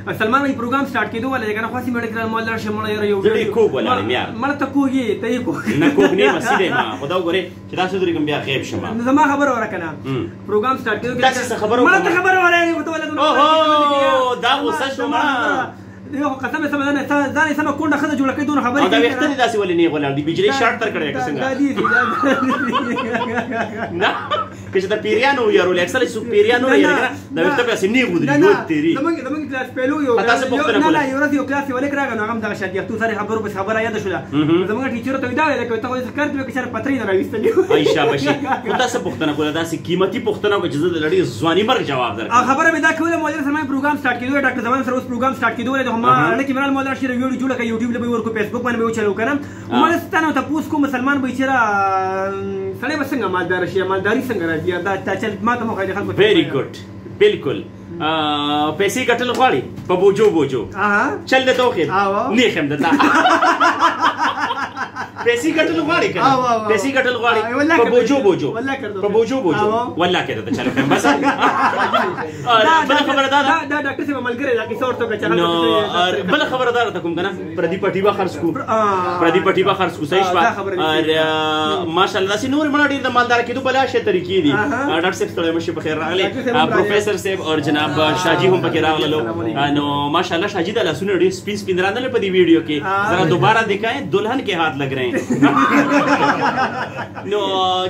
سلمان بھائی پروګرام سٹارټ کېدو ولا کنه خاصی مړ کړه مول شي مړ یو زه ډېر کوږ ولاړ یم یار. مړ ته کوږي ته یې کوږ نه، کوږ نه یم، سیده یم. خو دا وګورې چې داسې ودرېږم بیا غیب شم. زما خبره وره کنه، پروګرام سٹارټ کېدو. داسې څه خبره مړ ته خبره وره ته ولا. اوهو، دا غوسه شو مړه. یو قسم سم نه ځان سم کونډه خزه جوړه کړې دونه خبرې. دا وخت دې داسې ولې نه غولاړ دي؟ بجلی شارټ تر کړې که څنګه؟ دا دي نه که چې د پیریانو یارو لکه اکثر چې پیریانو یې کنه دا وخت په سینې غودري یو تیری. زمونږ کلاس پیلو یو نه نه یو ورځ یو کلاس ولې راغی نو هغه دغه شان دي تو سره خبرو بس خبره یاد شوله. زمونږ ټیچر ته دا ویل ته خو ذکر دې کې سره پترې نه راوستلې. ای شاباشي، خو تاسو پوښتنه کوله، داسې قیمتي پوښتنه وکړه چې زه د لړۍ ځواني مرګ جواب درکړم. خبره مې دا کوله مولوی سره پروګرام سٹارټ کېدو، ډاکټر زمان سره اوس پروګرام سٹارټ کېدو. ما لکه مرال مولا شي ویډیو جوړه کړه، یوټیوب له به ورکو، فیسبوک باندې به وچلو کنه. ما ستانه ته پوس کو مسلمان به چیرې سړی به څنګه مالدار شي، مالداري څنګه راځي؟ دا تا چل ما ته مو خو خلکو. ویری ګډ، بالکل. پیسې ګټل غواړي په بوجو بوجو چل د توخیر نه خم دتا. پیسې ګټل غواړي کنه، پیسې ګټل غواړي په بوجو بوجو، په بوجو بوجو والله کې ته چلو بس. بل خبره دا دا ډاکټر صاحب ملګری دا کیسه ورته کچا. نو بل خبره دا ته کوم کنه، پردي پټي به خرڅ کو، پردي پټي به خرڅ کو. صحیح شو. اور ماشاءالله سي نور مړه ډیر د مالدار کېدو بلا شي طریقې دي. ډاکټر صاحب ستړی مشه، په خیر راغلی. پروفیسور صاحب اور جناب شاجی هم پکې راغللو. نو ماشاءالله شاجی د لاسونه ډیر سپین سپین راغله په دې ویډیو کې، زرا دوباره دکھائیں، دلہن کے ہاتھ لگ رہے ہیں. نو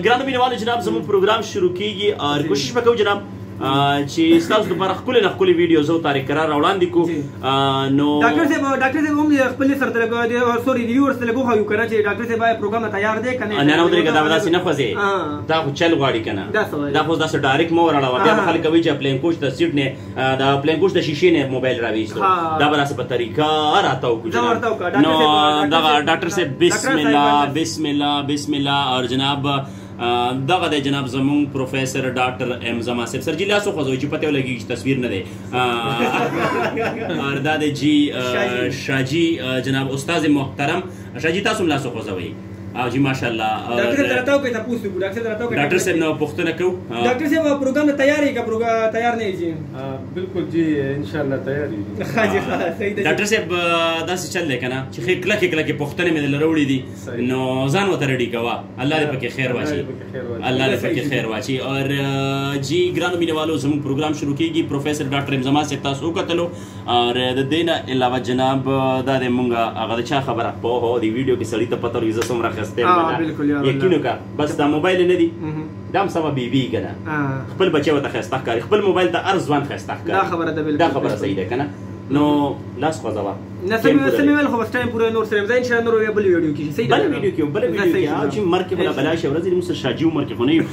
ګرانو مینوالو جناب زموږ پروګرام شروع کیږي او کوشش وکړو جناب چې ستاسو لپاره ښکلې نه ښکلې ویډیو زه طارق قرار راوړاندې کو. نو ډاکټر صاحب، ډاکټر صاحب هم خپل سره ته سوري ویورز ته لګو خو کنه چې ډاکټر صاحب پروګرام تیار دی کنه؟ نه نه، ودرېږه، دا به داسې نه خوځې، دا خو چل غواړي کنه. دا خو داسې ډایرکټ مه وراړوه، بیا به خلک کوي چې پلین کوچ د سیټ نه، د پلین کوچ د شیشې نه موبایل راویستو. دا به داسې په طریقه راته وکړو. نو دغه ډاکټر صاحب، بسم الله بسم الله بسم الله. اور جناب دغه دی جناب زمونږ پروفیسور ډاکټر ایم زما صاحب. سر جی لاس وخوځوئ چې پته ولګي چې تصویر نه دی. اور دا دی جی شاجی جناب استاد محترم شاجی، تاسو هم لاس وخوځوئ. او جی ماشاءالله. ډاکټر صاحب درته کوي تاسو کو، ډاکټر صاحب درته کوي. ډاکټر صاحب نو پوښتنه کوو. ډاکټر صاحب پروګرام تیار یې که پروګرام تیار نه جی؟ بالکل جی، ان شاء الله تیار یې. ښه جی، صحیح ده. ډاکټر صاحب داسې چل دی کنه چې ښې کلکې کلکې پوښتنې مې دلته دي، نو ځان ورته ریډي کوه. الله دې پکې خیر واچي، الله دې پکې خیر واچي. اور جی ګرانو مینوالو زموږ پروګرام شروع کیږي. پروفیسور ډاکټر ایم زما صاحب تاسو وکتلو. اور د دې نه علاوه جناب دا د مونږ هغه د چا خبره په هو دی ویډیو کې سړی ته پته ولګي زه څومره خسته یم. یقین وکړه بس دا موبایل نه دی، دا هم سمه بیبي کنه، خپل بچی ورته ښایسته ښکاري، خپل موبایل ته هر ځوان ښایسته ښکاري. دا خبره ده، دا خبره صحیح ده کنه. نو لاس خوځوه. نه سمې ویل خو بس ټایم پوره نور سره ځای ان شاء الله نور بل ویډیو کې. صحیح ده، بل ویډیو کې، بل ویډیو کې. او چې مرګ کې بلا بلا شي ورځ موږ شاجي عمر کې خو نه یو.